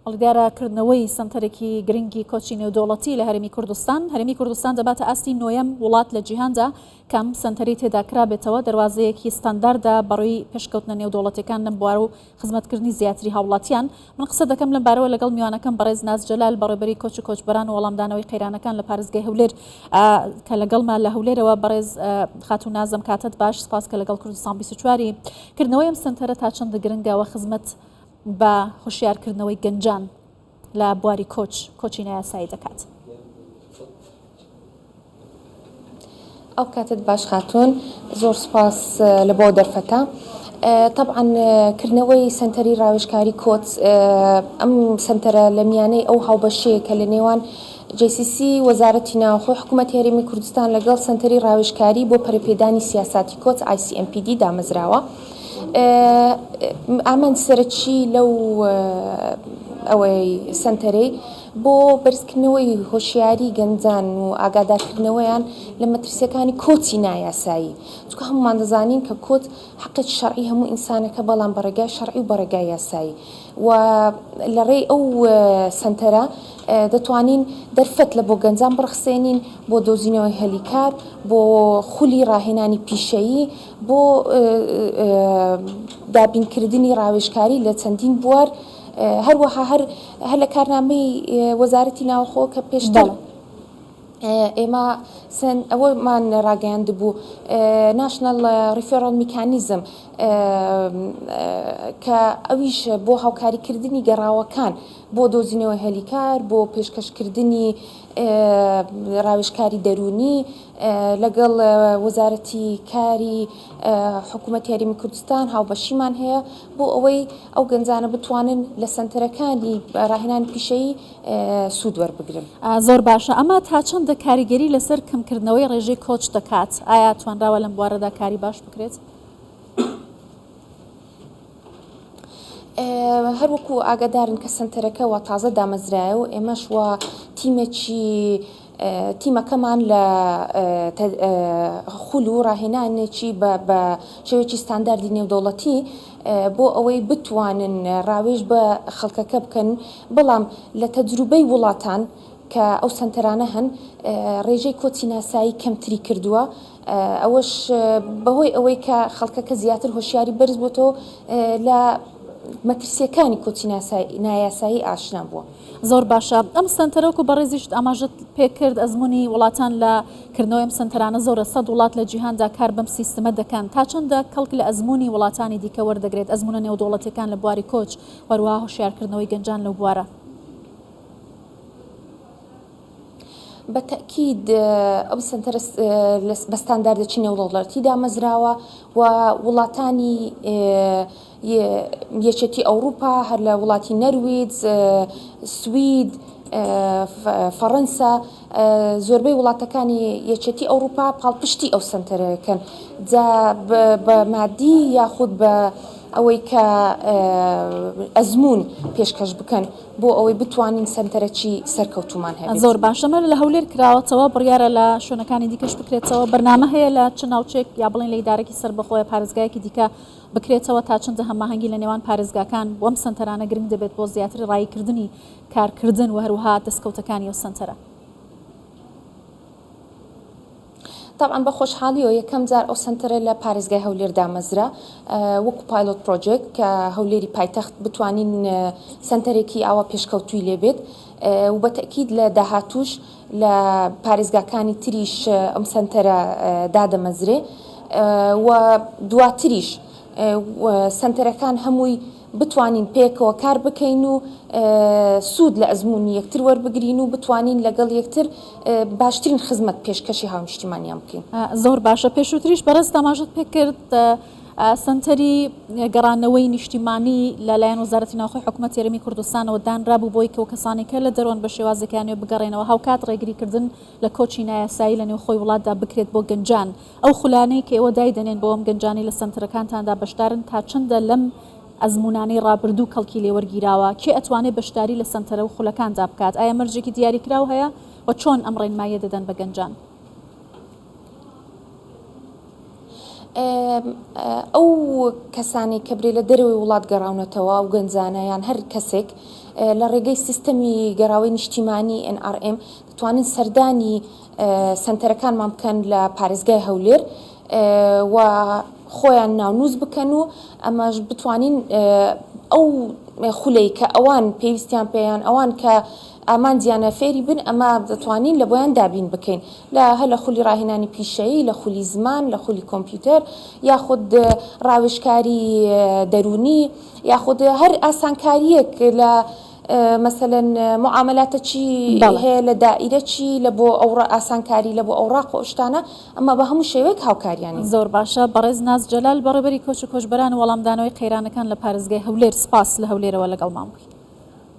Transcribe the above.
بەڵی دیارە کردنەوەی سەنتەرێکی گرنگی کۆچی نێودەوڵەتی لە هەرێمی کوردستان، هەرێمی کوردستان دەباتە ئاستی نۆیەم وڵات لە جیهاندا کە ئەم سەنتەرەی تێدا کرابێتەوە، دەروازەیەکی ستانداردە بەڕووی پێشکەوتنە نێودەوڵەتیەکان لەم بوارە و خزمەتکردنی زیاتری هاوڵاتیان. من قسە دەکەم لەم بارەوە لەگەڵ میوانەکەم بەڕێز ناز جەلال بەڕێوبەری کۆچ و کۆچبەران و وەڵامدانەوەی قەیرانەکان لە پارێزگای هەولێر کە لەگەڵمە لە هەولێرەوە. بەڕێز خاتوو نازم کاتت باش، سپاس کە لەگەڵ کوردستان 24 ی. کردنەوەی ئەم سەنتەرە تا چەندە گرنگە و خزمەت بە هۆشیارکردنەوەی گەنجان لە بواری کۆچ، کۆچی نایاسایی دەکات؟ ئەو کاتت باش خاتوون زۆر سوپاس لە بۆ دەرفەتە تەبعەن کردنەوەی سەنتەری ڕاوێژکاری کۆچ ئەم سەنتەرە لە میانەی ئەو هاوبەشەیە کە لە نێوان JCC وەزارەتی ناوخۆی حکوومەتی هەرێمی کوردستان لەگەڵ سەنتەری ڕاوێژکاری بۆ پەرەپێدانی سیاساتی کۆچ ICMPD دامەزراوە. ئامانج سەرەکی لەو ئەوەی سەنتەرەی بۆ بەرزکردنەوەی هۆشیاری گەنجان و ئاگادارکردنەوەیان لە مەترسیەکانی کۆچی نایاسایی چونکە هەمومان دەزانین کە کۆچ حەقێکی شەرعی هەموو ئینسانەکە بەڵام بە ڕێگای شەرعی و بە ڕێگای یاسایی و لە ڕێی ئەو سەنتەرە دەتوانین دەرفەت لە بۆ گەنجان بڕەخسێنین بۆ دۆزینەوەی هەلی کار بۆ خولی ڕاهێنانی پیشەیی بۆ دابینکردنی ڕاوێژکاری لە چەندین بوار، هەروەها هەر هەر لە کارنامەی وەزارەتی ناوخۆ کە پێشتر ئێمە ئەوەمان ڕاگەیاندبوو National Referral Mechanism کە ئەویش بۆ هاوکاریکردنی گەڕاوەکان بۆ دۆزینەوەی هەلی کار، بۆ پێشکەشکردنی ڕاوێژکاری دەروونی، لەگەڵ وەزارەتی کاری حکوومەتی هەرێمی کوردستان هاوبەشیمان هەیە بۆ ئەوەی ئەو گەنجانە بتوانن لە سەنتەرەکانی ڕاهێنانی پیشەیی سوود وەربگرن. زۆر باشە، ئەمە تا چەندە کاریگەری لەسەر کەمکردنەوەی ڕێژەی کۆچ دەکات؟ ئایا توانراوە لەم بوارەدا کاری باش بکرێت؟ هەر وەکو ئاگادارن کە سەنتەرەکە وا تازە دامەزرایە و ئێمەش وا تیمێکی تیمەکەمان لە خول و ڕاهێنانێکی بە شێوەیەکی ستانداردی نێودەوڵەتی بۆ ئەوەی بتوانن ڕاوێژ بە خەڵکەکە بکەن بەڵام لە تەجروبەی وڵاتان کە ئەو سەنتەرانە هەن ڕێژەی کۆچی ناسایی کەمتری کردووە ئەوەش بەهۆی ئەوەی کە خەڵکەکە زیاتر هۆشیاری بەرز بۆتەوە لە مەترسیەکانی کۆچی نایاسایی ئاشنا بووە. زۆر باشە ئەم سەنتەرە وەکو بەڕێزیشت ئاماژەت پێکرد ئەزموونی وڵاتان لە کردنەوەی ئەم سەنتەرانە زۆرە سەد وڵات لە جیهاندا کار بەم سیستمە دەکەن تا چەندە کەڵک لە ئەزموونی وڵاتانی دیکە وەردەگرێت ئەزموونە نێودەوڵەتیەکان لە بواری کۆچ و هەروەها هۆشیارکردنەوەی گەنجان لەو بوارە؟ بە تەئکید ئەو سەنتەرە بە ستانداردێکی نێودەوڵەتی دامەزراوە و وڵاتانی یەکێتی ئەوروپا هەر لە وڵاتی نەرویج، سوید، فەڕەنسا زۆربەی وڵاتەکانی یەکێتی ئەوروپا پاڵپشتی ئەو سەنتەرەکەن جا بە مادی یاخود بە ئەوەی کە ئەزموون پێشکەش بکەن. بۆ ئەوەی بتوانین سەنتەرەکی سەرکەوتوومان هەبێت. زۆر باشە ئەمە لە هەولێر کراوەتەوە بڕیارە لە شوێنەکانی دیکەش بکرێتەوە بەرنامە هەیە لە چ ناوچەیەک یا بڵێن لە ئیدارەکی سەربەخۆ یا پارێزگایەکی دیکە بکرێتەوە تا چەندە هەماهەنگی لە نێوان پارێزگاکان بۆ ئەم سەنتەرانە گرنگ دەبێت بۆ زیاتر ڕاییکردنی کارکردن و هەروەها دەستکەوتەکانی ئەو سەنتەرە؟ تەبعەن بە خۆشحاڵیەوە یەکەم جار ئەو سەنتەرە لە پارێزگای هەولێر دامەزرا وەکو pilot project کە هەولێری پایتەخت بتوانین سەنتەرێکی ئاوا پێشکەوتووی لێبێت و بە تەئکید لە داهاتووش لە پارێزگاکانی تریش ئەم سەنتەرە دادەمەزرێ و دواتریش سەنتەرەکان هەمووی بتوانین پێکەوە کار بکەین و سوود لە ئەزموونی یەکتر وەربگرین و بتوانین لەگەڵ یەکتر باشترین خزمەت پێشکەشی هاونیشتیمانیان بکەین. زۆر باشە پێشووتریش بەڕێزت ئاماژەت پێکرد سەنتەری گەڕانەوەی نیشتیمانی لەلایەن وەزارەتی ناوخۆی حکومەتی هەرێمی کوردستانەوە دانرابوو بۆی کە کەسانێک کە لە دەرەوەن بە شێوازێکیان نوێ بگەڕێنەوە هاوکات ڕێگریکردن لە کۆچی نایاسایی لە نێوخۆی وڵاتدا بکرێت بۆ گەنجان ئەو خولانەی کە ئێوە دایدەنێن بۆ ئەم گەنجانەی لە سەنتەرەکانتاندا بەشدارن تا چەندە لەم ئەزموونانەی ڕابردوو کەڵکی لێ وەرگیراوە؟ کێ ئەتوانێ بەشداری لە سەنتەرە و خولەکاندا بکات؟ ئایا مەرجێکی دیاریکراو هەیە و چۆن ئەم ڕێنماییە دەدەن بە گەنجان؟ ئەو کەسانەی کە برێ لە دەرەوەی وڵات گەڕاونەتەوە، ئەو گەنجانە یان هەر کەسێک لە ڕێگەی سیستەمی گەڕاوەی نیشتیمانی NRM دەتوانن سەردانی سەنتەرەکانمان بکەن لە پارێزگای هەولێر و خۆیان ناونووس بکەن و ئەمەش بتوانین ئەو خولەی کە ئەوان پێویستیان پێیان ئەوان کە ئامانجیانە فێری بن ئەمە دەتوانین لە بۆیان دابین بکەین لە هەر لە خولی ڕاهێنانی پیشەیی لە خولی زمان لە خولی کۆمپیوتەر یاخود ڕاوێژکاری دەروونی یاخود هەر ئاسانکارییەک لە مەسەلەن معامەلاتە چی هەیە لە دائیرە چی لە بۆ ئەو ئاسانکاری لە بۆ ئەوڕاق و ئەو شتانە ئەمە بە هەموو شێوەیەک هاوکاریانین. زۆر باشە بەڕێز ناز جەلال بەڕێوبەری کۆچ و کۆچبەران و وەڵامدانەوەی قەیرانەکان لە پارێزگای هەولێر سپاس لە هەولێرەوە لەگەڵمان بووی.